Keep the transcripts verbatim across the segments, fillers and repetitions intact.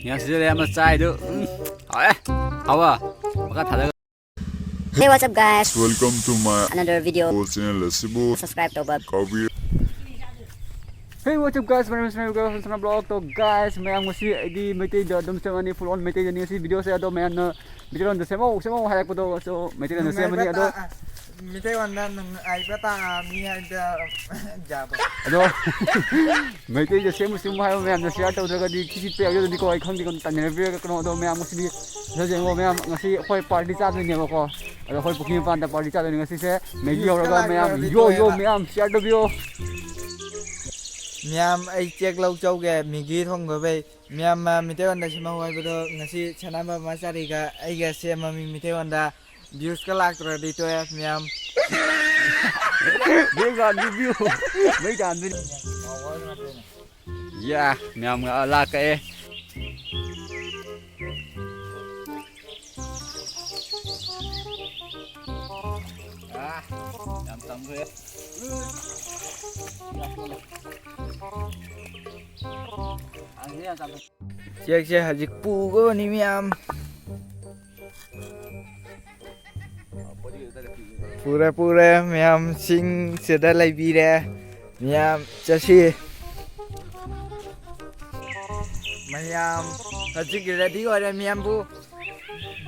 ꯉꯁꯤꯗꯤ ꯑꯃ ꯆꯥꯏꯗꯨ꯫ ꯎꯝ, ꯍꯥꯎꯋꯦ꯫ ꯍꯥꯎꯕ꯫ ꯃꯈꯥ ꯊꯥꯗ꯫ Hey, what's up, guys? Welcome to my another video channel ꯑꯁꯤꯕꯨ꯫ Subscribe ꯇꯧꯕ ꯀꯥꯎꯕꯤꯌꯨ꯫ Hey, what's up, guys? My name is Mary Girl from Sana Vlog. To, guys, ꯃꯌꯥꯝ, ꯉꯁꯤ ꯑꯩꯗꯤ ꯃꯩꯇꯩꯗ ꯑꯗꯨꯝ ꯆꯪꯉꯅꯤ, full on ꯃꯩꯇꯩꯗꯅꯤ ꯉꯁꯤ video ꯁꯦ꯫ ꯑꯗꯣ ꯃꯌꯥꯝꯅ ꯃꯩꯇꯩꯂꯣꯟꯗ ꯁꯦꯝꯃꯧ, ꯁꯦꯝꯃꯧ ꯍꯥꯏꯔꯛꯄꯗꯣ, so ꯃꯩꯇꯩꯂꯣꯟꯗ ꯁꯦꯝꯃꯅꯤ꯫ ꯑꯗꯣ ꯃꯤꯇꯩ ꯋꯥꯟꯗ ꯅꯨꯡꯉꯥꯏꯕ ꯇꯥꯃꯤ ꯍꯥꯏꯕꯗ ꯌꯥꯕ꯫ ꯑꯗꯣ ꯃꯩꯇꯩꯗ ꯁꯦꯝꯃꯨ, ꯁꯦꯝꯃꯨ ꯍꯥꯏꯕ ꯃꯌꯥꯝꯅ share ꯇꯧꯗ꯭ꯔꯒꯗꯤ ꯊꯤ ꯁꯤꯠꯄ ꯌꯥꯎꯖꯗꯅꯤꯀꯣ꯫ ꯑꯩ ꯈꯪꯗꯦ, ꯀꯩꯅꯣ ꯇꯟꯅꯕꯤꯔꯒ ꯀꯩꯅꯣ꯫ ꯑꯗꯣ ꯃꯌꯥꯝ ꯉꯁꯤꯗꯤ ꯁꯤꯗ ꯌꯦꯡꯉꯣ ꯃꯌꯥꯝ, ꯉꯁꯤ ꯑꯩꯈꯣꯏ party ꯆꯥꯗꯣꯏꯅꯦꯕꯀꯣ꯫ ꯑꯗꯣ ꯑꯩꯈꯣꯏ ꯄꯨꯈ꯭ꯔꯤ ꯃꯄꯥꯟꯗ party ꯆꯥꯗꯣꯏꯅꯦ ꯉꯁꯤꯁꯦ꯫ ꯃꯦꯒꯤ ꯍꯧꯔꯒ ꯃꯌꯥꯝ ꯌꯣ ꯌꯣ ꯃꯌꯥꯝ share ꯇꯧꯕꯤꯌꯣ꯫ ꯃꯌꯥꯝ, ꯑꯩ ꯆꯦꯛ ꯂꯧ ꯆꯧꯒꯦ ꯃꯦꯒꯤ ꯊꯣꯡꯕꯕꯩ꯫ ꯃꯌꯥꯝ, ꯃ-, ꯃꯤꯇꯩꯂꯣꯟꯗ ꯁꯦꯝꯍꯧ ꯍꯥꯏꯕꯗꯣ ꯉꯁꯤ ꯁꯅꯥꯝꯕ ꯃꯆꯥꯔꯤꯒ ꯑꯩꯒ ꯁꯦꯝꯃꯃꯤ ꯃꯤꯇꯩꯂꯣꯟꯗ꯫ Views ꯀ ꯂꯥꯛꯇ꯭ꯔꯗꯤ ꯇꯣꯛꯑꯦ ꯃꯌꯥꯝ꯫ ꯃꯩ ꯇꯥꯟꯗꯣꯏꯅꯤ, view꯫ ꯃꯩ ꯇꯥꯟꯗꯣꯏꯅꯤ꯫ ꯌꯥ, ꯃꯌꯥꯝ ꯂꯥꯛꯀꯛꯑꯦ꯫ ꯑꯥ, ꯌꯥꯝ ꯇꯝꯈ꯭ꯔꯦ꯫ ꯆꯦꯛꯁꯦ ꯍꯧꯖꯤꯛ ꯄꯨꯒꯅꯤ ꯃꯌꯥꯝ꯫ ꯄꯨꯔꯦ, ꯄꯨꯔꯦ ꯃꯌꯥꯝ, ꯆꯤꯡꯁꯤꯗ ꯂꯩꯕꯤꯔꯦ ꯃꯌꯥꯝ꯫ ꯆꯠꯁꯤ ꯃꯌꯥꯝ꯫ ꯍꯧꯖꯤꯛ ready ꯑꯣꯏꯔꯦ ꯃꯌꯥꯝꯕꯨ꯫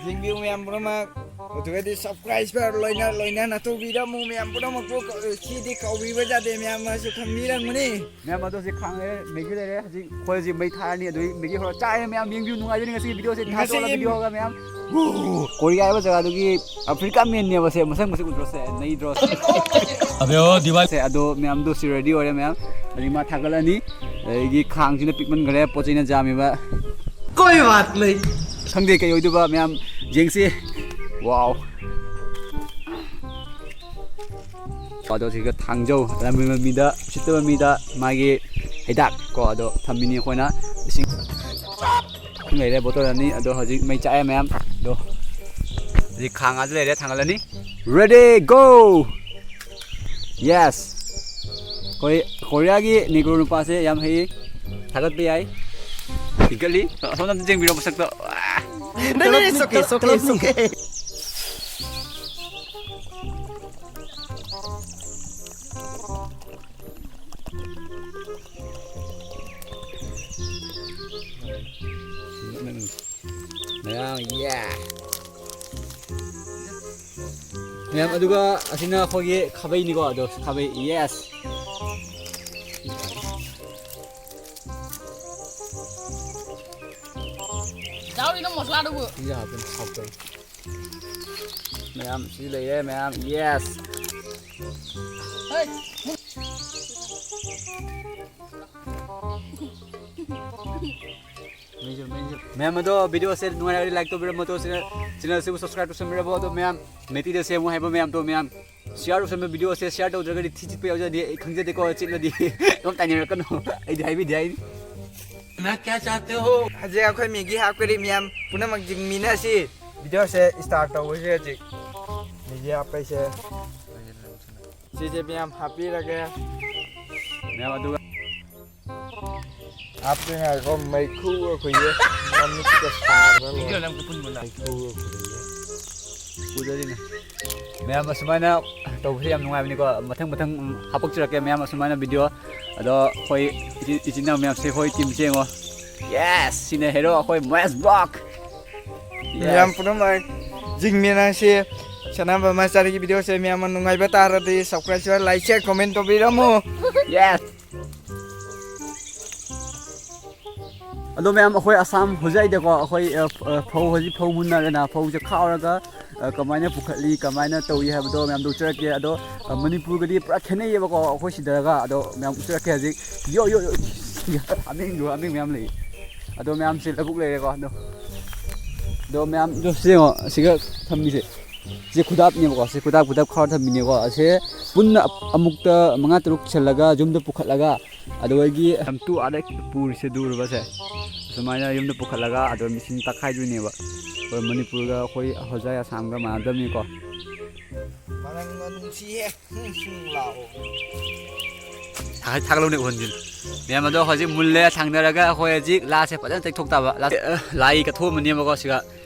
ꯌꯦꯡꯕꯤꯌꯨ ꯃꯌꯥꯝ ꯄꯨꯝꯅꯃꯛ꯫ ꯑꯗꯨꯒꯗꯤ subscriber ꯂꯣꯏꯅ, ꯂꯣꯏꯅꯅ ꯇꯧꯕꯤꯔꯝꯃꯨ ꯃꯌꯥꯝ ꯄꯨꯝꯅꯃꯛꯄꯨ꯫ ꯁꯤꯗꯤ ꯀꯥꯎꯕꯤꯕ ꯌꯥꯗꯦ, ꯃꯌꯥꯝꯅꯁꯨ ꯈꯪꯕꯤꯔꯝꯒꯅꯤ꯫ ꯃꯌꯥꯝ ꯑꯗꯣ ꯍꯧꯖꯤꯛ ꯈꯥꯡ ꯂꯩꯔꯦ, ꯃꯦꯒꯤ ꯂꯩꯔꯦ꯫ ꯍꯧꯖꯤꯛ ꯑꯩꯈꯣꯏ ꯍꯧꯖꯤꯛ ꯃꯩ ꯊꯥꯔꯅꯤ, ꯑꯗꯨꯒꯤ ꯃꯦꯒꯤ ꯍꯧꯔ ꯆꯥꯔꯦ ꯃꯌꯥꯝ꯫ ꯌꯦꯡꯕꯤꯌꯨ, ꯅꯨꯡꯉꯥꯏꯗꯣꯏꯅꯤ ꯉꯁꯤꯒꯤ video ꯁꯦ꯫ ꯊꯥꯗꯣꯛꯑꯒ ꯉꯁꯤ video ꯍꯧꯔꯒ ꯃꯌꯥꯝ꯫ ꯀꯣꯔꯤꯌꯥ ꯍꯥꯏꯕ ꯖꯒꯥꯗꯨꯒꯤ ꯑꯐ꯭ꯔꯤꯀꯥ ꯃꯦꯟꯅꯦꯕ ꯁꯦ, ꯃꯁꯛ ꯃꯁꯛ ꯎꯗ꯭ꯔꯣ ꯁꯦ, ꯅꯩꯗ꯭ꯔꯣ? ꯑꯕꯦ ꯑꯣ ꯗꯤꯋꯥꯂꯤ꯫ ꯁꯦ, ꯑꯗꯣ ꯃꯌꯥꯝꯗꯣ ꯁꯤ ready ꯑꯣꯏꯔꯦ ꯃꯌꯥꯝ꯫ ꯑꯗꯒꯤ ꯃꯥ ꯊꯥꯒꯠꯂꯅꯤ꯫ ꯑꯗꯒꯤ ꯈꯥꯡꯁꯤꯅ ꯄꯤꯛꯃꯟꯈ꯭ꯔꯦ, ꯄꯣꯠ ꯆꯩꯅ ꯌꯥꯝꯃꯤꯕ꯫ ꯀꯣꯏ ꯕꯥꯠ ꯅꯩ꯫ ꯈꯪꯗꯦ ꯀꯩ ꯑꯣꯏꯗꯣꯏꯕ ꯃꯌꯥꯝ, ꯌꯦꯡꯁꯤ꯫ Wow꯫ ꯑꯗꯣ ꯁꯤꯒ ꯊꯥꯡꯖꯧ, ꯂꯝꯕꯤ ꯂꯝꯕꯤꯗ ꯎꯁꯤꯠꯇꯕ ꯃꯤꯗ ꯃꯥꯒꯤ ꯍꯤꯗꯥꯛ ꯀꯣ, ꯑꯗꯣ ꯊꯝꯃꯤꯅꯤ ꯑꯩꯈꯣꯏꯅ꯫ ꯏꯁꯤꯡ ꯂꯩꯔꯦ bottle ꯑꯅꯤ꯫ ꯑꯗꯣ ꯍꯧꯖꯤꯛ ꯃꯩ ꯆꯥꯛꯑꯦ ꯃꯌꯥꯝ꯫ ꯑꯗꯣ ꯍꯧꯖꯤꯛ ꯈꯥꯡ ꯑꯗꯨ ꯂꯩꯔꯦ, ꯊꯥꯡꯒꯠꯂꯅꯤ꯫ Ready, go! Yes! ꯑꯩꯈꯣꯏ ꯀꯣꯔꯤꯌꯥꯒꯤ Negro ꯅꯨꯄꯥꯁꯦ ꯌꯥꯝ ꯍꯩ꯫ ꯊꯥꯒꯠꯄ ꯌꯥꯏ꯫ ꯍꯤꯡꯒꯠꯂꯤ꯫ ꯑꯁꯣꯝꯗ ꯑꯝꯇ ꯌꯦꯡꯕꯤꯔꯣ ꯃꯁꯛꯇꯣ꯫ ꯋꯥ! No, no, no, it's okay, it's okay, it's okay. ꯃꯌꯥꯝ, yeah. ꯃꯌꯥꯝ, ꯑꯗꯨꯒ ꯑꯁꯤꯅ ꯑꯩꯈꯣꯏꯒꯤ ꯈꯥꯕꯩꯅꯤꯀꯣ, ꯑꯗꯣ ꯈꯥꯕꯩ, yes. ꯌꯥꯎꯔꯤꯅꯣ ꯃꯁꯂꯥꯗꯨꯕꯨ? ꯁꯤꯗ ꯍꯥꯞꯄꯅꯤ, ꯍꯥꯞꯄꯅꯤ꯫ ꯃꯌꯥꯝ, ꯁꯤ ꯂꯩꯔꯦ, ꯃꯌꯥꯝ, yes. ꯍꯩ! ꯃꯌꯥꯝ ꯑꯗꯣ video ꯁꯦ ꯅꯨꯡꯉꯥꯏꯔꯒꯗꯤ like ꯇꯧꯕꯤꯔꯝꯃꯣ, ꯑꯗꯣ channel, channel ꯁꯤꯕꯨ subscribe ꯇꯧꯁꯟꯕꯤꯔꯝꯃꯣ꯫ ꯑꯗꯣ ꯃꯌꯥꯝ, ꯃꯩꯇꯩꯗ ꯁꯦꯝꯃꯨ ꯍꯥꯏꯕ ꯃꯌꯥꯝꯗꯣ ꯃꯌꯥꯝ share ꯇꯧꯁꯟꯕ, video ꯁꯦ share ꯇꯧꯗ꯭ꯔꯒꯗꯤ ꯊꯤ ꯆꯤꯠꯄ ꯌꯥꯎꯖꯗꯦ꯫ ꯑꯩ ꯈꯪꯖꯗꯦꯀꯣ, ꯆꯤꯠꯂꯗꯤ ꯑꯗꯨꯝ ꯇꯥꯏꯅꯔꯛꯀꯅꯨ꯫ ꯑꯩꯗꯤ ꯍꯥꯏꯕꯤꯗꯦ ꯍꯥꯏꯅꯤ꯫ ꯅꯪ ꯀꯌꯥ ꯆꯥꯇꯦ ꯍꯣ? ꯍꯧꯖꯤꯛ ꯑꯩꯈꯣꯏ ꯃꯦꯒꯤ ꯍꯥꯞꯀꯔꯤ ꯃꯌꯥꯝ ꯄꯨꯝꯅꯃꯛ ꯌꯦꯡꯃꯤꯟꯅꯁꯤ꯫ Video ꯁꯦ start ꯇꯧꯕꯁꯦ ꯍꯧꯖꯤꯛ ꯃꯦꯒꯤ ꯍꯥꯞꯄꯩꯁꯦ꯫ ꯁꯤꯁꯦ ꯃꯌꯥꯝ ꯍꯥꯞꯄꯤꯔꯒꯦ꯫ ꯃꯌꯥꯝ ꯑꯗꯨꯒ ꯍꯥꯞꯇ꯭ꯔꯤꯉꯩꯗꯀꯣ ꯃꯩꯈꯨ ꯑꯩꯈꯣꯏꯒꯤ ꯃꯃꯤꯠꯀ ꯁꯥꯗꯅ ꯂꯣꯏꯔꯦ꯫ Video ꯅꯝ ꯀꯨꯄꯨꯟ ꯄꯨꯟꯅ꯫ ꯃꯩꯈꯨ ꯑꯩꯈꯣꯏꯒꯤ ꯎꯗ꯭ꯔꯤꯅꯦ꯫ ꯃꯌꯥꯝ ꯑꯁꯨꯃꯥꯏꯅ ꯇꯧꯕꯁꯦ ꯌꯥꯝ ꯅꯨꯡꯉꯥꯏꯕꯅꯤꯀꯣ꯫ ꯃꯊꯪ ꯃꯊꯪ ꯍꯥꯄꯛꯆꯔꯛꯀꯦ ꯃꯌꯥꯝ ꯑꯁꯨꯃꯥꯏꯅ video꯫ ꯑꯗꯣ ꯑꯩꯈꯣꯏ ꯏꯆꯤꯟ, ꯏꯆꯤꯟ ꯏꯅꯥꯎ ꯃꯌꯥꯝꯁꯦ ꯑꯩꯈꯣꯏ team ꯁꯦ ꯌꯦꯡꯉꯣ꯫ Yes! ꯁꯤꯅ hero ꯑꯩꯈꯣꯏ ꯃꯍꯦꯁ vlog꯫ Yes. ꯃꯌꯥꯝ ꯄꯨꯝꯅꯃꯛ ꯌꯦꯡꯃꯤꯟꯅꯁꯤ꯫ ꯁꯅꯥꯕ ꯃꯆꯥꯔꯤꯒꯤ video ꯁꯦ ꯃꯌꯥꯝ ꯅꯨꯡꯉꯥꯏꯕ ꯇꯥꯔꯗꯤ subscribe, share, like, share, comment ꯇꯧꯕꯤꯔꯝꯃꯣ꯫ Yes. ꯑꯗꯣ ꯃꯌꯥꯝ, ꯑꯩꯈꯣꯏ ꯑꯁꯥꯝ ꯍꯧꯖꯤꯛ ꯑꯩꯗꯀꯣ, ꯑꯩꯈꯣꯏ, ꯑ, ꯑ, ꯐꯧ ꯍꯧꯖꯤꯛ ꯐꯧ ꯃꯨꯟꯅꯔꯦꯅ, ꯐꯧꯁꯦ ꯈꯥꯎꯔꯒ, ꯑ, ꯀꯃꯥꯏꯅ ꯄꯨꯈꯠꯂꯤ, ꯀꯃꯥꯏꯅ ꯇꯧꯏ ꯍꯥꯏꯕꯗꯣ ꯃꯌꯥꯝꯗꯣ ꯎꯠꯆꯔꯛꯀꯦ꯫ ꯑꯗꯣ, ꯑ, ꯃꯅꯤꯄꯨꯔꯒꯗꯤ ꯄꯨꯔꯥ ꯈꯦꯠꯅꯩꯌꯦꯕꯀꯣ, ꯑꯩꯈꯣꯏ ꯁꯤꯗꯒ꯫ ꯑꯗꯣ ꯃꯌꯥꯝ ꯎꯠꯆꯔꯛꯀꯦ ꯍꯧꯖꯤꯛ꯫ ꯌꯣ, ꯌꯣ, ꯌꯣ, ꯍꯥꯃꯦꯡꯗꯣ, ꯍꯥꯃꯦꯡ ꯃꯌꯥꯝ ꯂꯩ꯫ ꯑꯗꯣ ꯃꯌꯥꯝꯁꯦ ꯂꯧꯕꯨꯛ ꯂꯩꯔꯦꯀꯣ꯫ ꯑꯗꯣ, ꯑꯗꯣ ꯃꯌꯥꯝꯗꯣ ꯁꯤ ꯌꯦꯡꯉꯣ, ꯁꯤꯒ ꯊꯝꯃꯤꯁꯦ꯫ ꯁꯤ ꯈꯨꯗꯥꯞꯅꯦꯕꯀꯣ, ꯁꯤ ꯈꯨꯗꯥꯞ, ꯈꯨꯗꯥꯞ ꯈꯥꯎꯔ ꯊꯝꯃꯤꯅꯦꯀꯣ꯫ ꯑꯁꯦ ꯄꯨꯟꯅ ꯑꯃꯨꯛꯇ ꯃꯉꯥ ꯇꯔꯨꯛ ꯁꯜꯂꯒ ꯌꯨꯝꯗ ꯄꯨꯈꯠꯂꯒ, ꯑꯗꯨꯗꯒꯤ ꯌꯥꯝ ꯇꯨ ꯑꯥꯗ ꯄꯨꯔꯤꯁꯦ, ꯗꯨꯔꯕꯁꯦ꯫ ꯁꯨꯃꯥꯏꯅ ꯌꯨꯝꯗ ꯄꯨꯈꯠꯂꯒ ꯑꯗꯣ ꯃꯦꯆꯤꯟ ꯇꯛꯈꯥꯏꯗꯣꯏꯅꯦꯕ꯫ ꯑꯩꯈꯣꯏ ꯃꯅꯤꯄꯨꯔꯒ ꯑꯩꯈꯣꯏ ꯍꯧꯖꯥꯏ ꯑꯁꯥꯝꯒ ꯃꯥꯟꯅꯗꯕꯅꯤꯀꯣ꯫ ꯃꯅꯝꯒ ꯅꯨꯡꯁꯤꯍꯦ꯫ ꯍꯨꯝ, ꯍꯨꯝ ꯂꯥꯎ꯫ ꯊꯥꯒꯠꯂꯧꯅꯦ ꯎꯍꯟꯁꯤꯅ꯫ ꯃꯌꯥꯝ ꯑꯗꯣ ꯍꯧꯖꯤꯛ ꯃꯨꯜꯂꯦ ꯊꯥꯡꯅꯔꯒ ꯑꯩꯈꯣꯏ ꯍꯧꯖꯤꯛ ꯂꯥꯁꯦ ꯐꯖꯅ ꯇꯩꯊꯣꯛ ꯇꯥꯕ꯫ ꯂꯥꯁ-, ꯑ, ꯂꯥꯏ ꯀꯠꯊꯣꯛꯑꯝꯃꯅꯦꯕꯀꯣ ꯁꯤꯒ꯫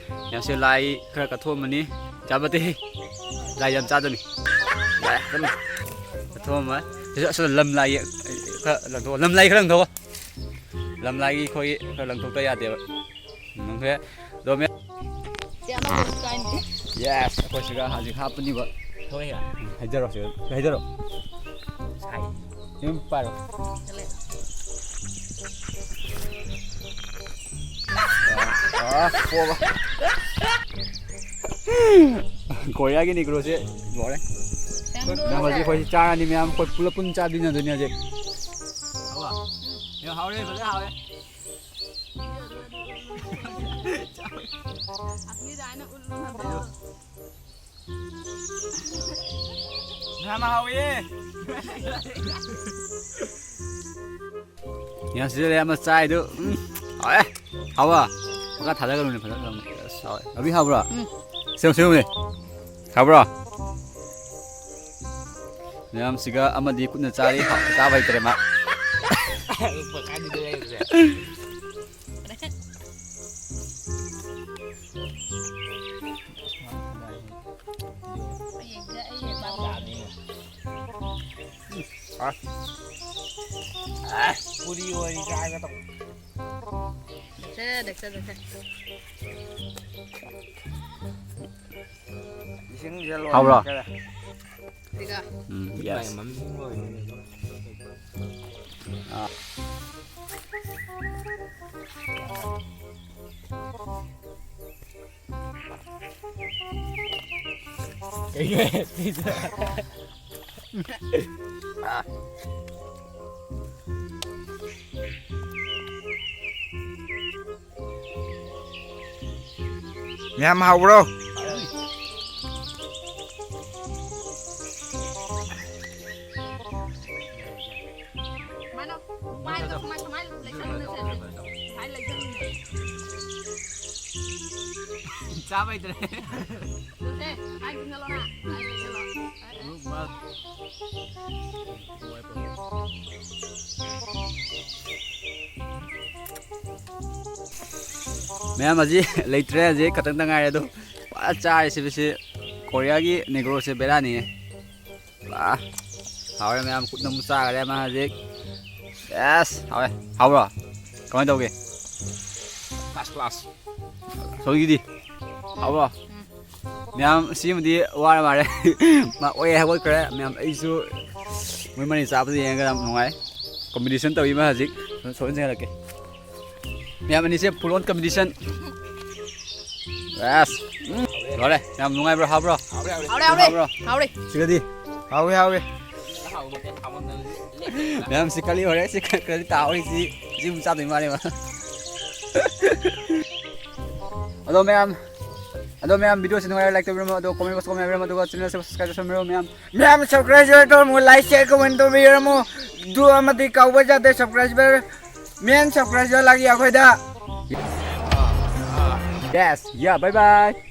ꯃꯌꯥꯝꯁꯦ ꯂꯥꯏ ꯈꯔ ꯀꯠꯊꯣꯛꯑꯝꯃꯅꯤ꯫ ꯆꯥꯕꯗꯤ ꯂꯥꯏ ꯌꯥꯝ ꯆꯥꯗꯕꯅꯤ꯫ ꯀꯠꯊꯣꯛꯑꯝꯃ꯫ ꯑꯁꯣꯝꯗ ꯂꯝ ꯂꯥꯏ ꯈꯔ ꯂꯪꯊꯣꯛꯑꯣ꯫ ꯂꯝ ꯂꯥꯏ ꯈꯔ ꯂꯪꯊꯣꯛꯑꯣ꯫ ꯂꯝ ꯂꯥꯏꯒꯤ ꯑꯩꯈꯣꯏꯒꯤ ꯈꯔ ꯂꯪꯊꯣꯛꯇ ꯌꯥꯗꯦꯕ꯫ ꯅꯪꯁꯦ ꯑꯗꯣ ꯃꯌꯥꯝ ꯁꯤ ꯑꯃꯗꯨꯁꯨ ꯆꯥꯏꯅꯤ꯫ ꯌꯦꯁ, ꯑꯩꯈꯣꯏ ꯁꯤꯒ ꯍꯧꯖꯤꯛ ꯍꯥꯞꯄꯅꯤꯕ꯫ ꯍꯣꯏ꯫ ꯍꯩꯖꯔꯣ ꯁꯤꯒ꯫ ꯍꯩꯖꯔꯣ꯫ ꯁꯥꯏ꯫ ꯁꯤ ꯑꯗꯨꯝ ꯄꯥꯏꯔꯣ꯫ ꯆꯠꯂꯦ꯫ ꯑꯥ, ꯑꯥ, ꯄꯣꯕ꯫ ꯀꯣꯔꯤꯌꯥꯒꯤ ꯅꯤꯒ꯭ꯔꯣꯁꯦ ꯂꯣꯏꯔꯦ꯫ ꯅꯪ ꯍꯧꯖꯤꯛ ꯑꯩꯈꯣꯏꯁꯤ ꯆꯥꯔꯅꯤ ꯃꯌꯥꯝ, ꯑꯩꯈꯣꯏ ꯄꯨꯂꯞ ꯄꯨꯟꯅ ꯆꯥꯗꯣꯏꯅꯦ ꯑꯗꯨꯅꯦ ꯍꯧꯖꯤꯛ꯫ ꯍꯥꯎꯕ? ꯌꯥꯝ ꯍꯥꯎꯔꯦ, ꯐꯖꯅ ꯍꯥꯎꯔꯦ꯫ ꯑꯁꯤꯗ ꯑꯩꯅ ꯎꯠꯂꯨ ꯍꯥꯏꯕꯗꯣ꯫ ꯌꯥꯝ ꯍꯥꯎꯋꯦ꯫ ꯌꯥꯝ ꯁꯤꯗ ꯂꯩ ꯑꯃ ꯆꯥꯏꯗꯨ꯫ ꯎꯝ, ꯍꯥꯎꯋꯦ꯫ ꯍꯥꯎꯕ? ꯃꯈꯥ ꯊꯥꯗꯒꯅꯨꯅꯦ, ꯐꯖꯅ ꯇꯧꯔꯝꯃꯦ꯫ ꯑꯁ, ꯍꯥꯎꯋꯦ꯫ ꯂꯧꯕꯤ ꯍꯥꯎꯕ꯭ꯔꯣ? ꯎꯝ꯫ ꯁꯦꯝꯃꯨ, ꯁꯦꯝꯃꯨꯅꯦ꯫ ꯍꯥꯎꯕ꯭ꯔꯣ? ꯃꯌꯥꯝꯁꯤꯒ ꯑꯃꯗꯤ ꯈꯨꯠꯅ ꯆꯥꯔꯤ, ꯍꯥꯎ-, ꯆꯥꯕ ꯍꯩꯇ꯭ꯔꯦ ꯃꯥ꯫ ꯄꯀꯥꯗꯨꯗ ꯂꯩꯕꯁꯦ꯫ ꯑꯁ꯫ ꯑꯁ, ꯄꯨꯔꯤ ꯑꯣꯏꯔꯤ ꯆꯥꯒꯦ ꯇꯧ꯫ ꯗꯛꯁꯦ, ꯗꯛꯁꯦ, ꯗꯛꯁꯦ꯫ ꯏꯁꯤꯡꯁꯦ ꯂꯣꯏ ꯍꯥꯎꯕ꯭ꯔꯣ? ꯍꯥꯞꯆꯔꯦ꯫ ꯁꯤꯒ꯫ ꯎꯝ, ꯌꯦꯁ꯫ ꯃꯃꯤꯡ ꯑꯣꯏꯕꯅꯤꯅ꯫ ꯑꯥ꯫ ꯀꯩꯅꯣ? ꯌꯥꯝ ꯍꯥꯎꯕ꯭ꯔꯣ? ꯁꯨꯃꯥꯏꯅ ꯄꯥꯏꯔꯒ ꯁꯨꯃꯥꯏ, ꯁꯨꯃꯥꯏꯅ ꯂꯩꯁꯜꯂꯨꯅꯦ, ꯁꯦ, ꯁꯦ꯫ ꯁꯨꯃꯥꯏꯅ ꯂꯩꯁꯜꯂꯨꯅꯦ꯫ ꯆꯥꯕ ꯍꯩꯇ꯭ꯔꯦ꯫ ꯁꯦ, ꯁꯨꯃꯥꯏꯅ ꯆꯤꯡꯁꯜꯂꯣ ꯅꯪ꯫ ꯁꯨꯃꯥꯏꯅ ꯂꯩꯁꯜꯂꯣ꯫ ꯃꯌꯥꯝ, ꯍꯧꯖꯤꯛ ꯂꯩꯇ꯭ꯔꯦ, ꯍꯧꯖꯤꯛ ꯈꯛꯇꯪꯗ ꯉꯥꯏꯔꯦ꯫ ꯑꯗꯣ ꯐꯖ ꯆꯥꯔꯦ ꯁꯤ, ꯁꯤ ꯀꯣꯔꯤꯌꯥꯒꯤ ꯅꯦꯒ꯭ꯔꯣꯁꯦ ꯕꯦꯔꯥꯅꯤꯌꯦ꯫ ꯄꯨꯔꯥ ꯍꯥꯎꯔꯦ ꯃꯌꯥꯝ, ꯀꯨꯞꯅ ꯑꯃꯨꯛ ꯆꯥꯈ꯭ꯔꯦ ꯑꯃ ꯍꯧꯖꯤꯛ꯫ ꯑꯦꯁ, ꯍꯥꯎꯔꯦ꯫ ꯍꯥꯎꯕ꯭ꯔꯣ? ꯀꯃꯥꯏꯅ ꯇꯧꯒꯦ? First class꯫ ꯁꯣꯝꯒꯤꯗꯤ ꯍꯥꯎꯕ꯭ꯔꯣ? ꯃꯌꯥꯝ, ꯁꯤꯃꯗꯤ ꯋꯥꯔ ꯃꯥꯜꯂꯦ꯫ ꯃꯥ ꯑꯣꯏ ꯍꯧꯒꯠꯈ꯭ꯔꯦ꯫ ꯃꯌꯥꯝ, ꯑꯩꯁꯨ ꯃꯣꯏ ꯃꯔꯤ ꯆꯥꯕꯗ ꯌꯦꯡꯉꯒ ꯌꯥꯝ ꯅꯨꯡꯉꯥꯏ꯫ Competition ꯇꯧꯔꯤ ꯃꯥ ꯍꯧꯖꯤꯛ꯫ ꯁꯣ-, ꯁꯣꯝꯗ ꯆꯪꯍꯜꯂꯛꯀꯦ꯫ ꯃꯌꯥꯝ ꯑꯅꯤꯁꯦ full on competition꯫ ꯑꯁ, ꯎꯝ, ꯂꯣꯏꯔꯦ꯫ ꯌꯥꯝ ꯅꯨꯡꯉꯥꯏꯕ꯭ꯔꯣ? ꯍꯥꯎꯕ꯭ꯔꯣ? ꯍꯥꯎꯔꯦ, ꯍꯥꯎꯔꯦ꯫ ꯍꯥꯎꯔꯦ, ꯍꯥꯎꯔꯦ꯫ ꯍꯥꯎꯔꯦ꯫ ꯁꯤꯒꯗꯤ? ꯍꯥꯎꯋꯦ, ꯍꯥꯎꯋꯦ꯫ ꯃꯌꯥꯝ ꯁꯤ ꯀꯜꯂꯤ ꯍꯧꯔꯦ꯫ ꯁꯤ ꯈꯔꯗꯤ ꯇꯥꯍꯧꯔꯤ꯫ ꯁꯤ, ꯁꯤ ꯑꯃꯨꯛ ꯆꯥꯗꯣꯏ ꯃꯥꯜꯂꯦ ꯃꯥ꯫ ꯑꯗꯣ ꯃꯌꯥꯝ, ꯑꯗꯣ ꯃꯌꯥꯝ, video ꯁꯤ ꯅꯨꯡꯉꯥꯏꯔ like ꯇꯧꯕꯤꯔꯝꯃꯣ, ꯑꯗꯣ comment box comment ꯍꯥꯏꯕꯤꯔꯝꯃꯣ, ꯑꯗꯨꯒ channel subscribe ꯇꯧꯁꯟꯕꯤꯔꯝꯃꯣ ꯃꯌꯥꯝ꯫ ꯃꯌꯥꯝ subscribe ꯇꯧꯔꯝꯃꯣ, like, share, comment ꯇꯧꯕꯤꯔꯝꯃꯣ꯫ ꯑꯗꯨ ꯑꯃꯗꯤ ꯀꯥꯎꯕ ꯌꯥꯗꯦ, subscriber, main subscriber ꯂꯥꯛꯏ ꯑꯩꯈꯣꯏꯗ꯫ Yes, yeah, bye bye.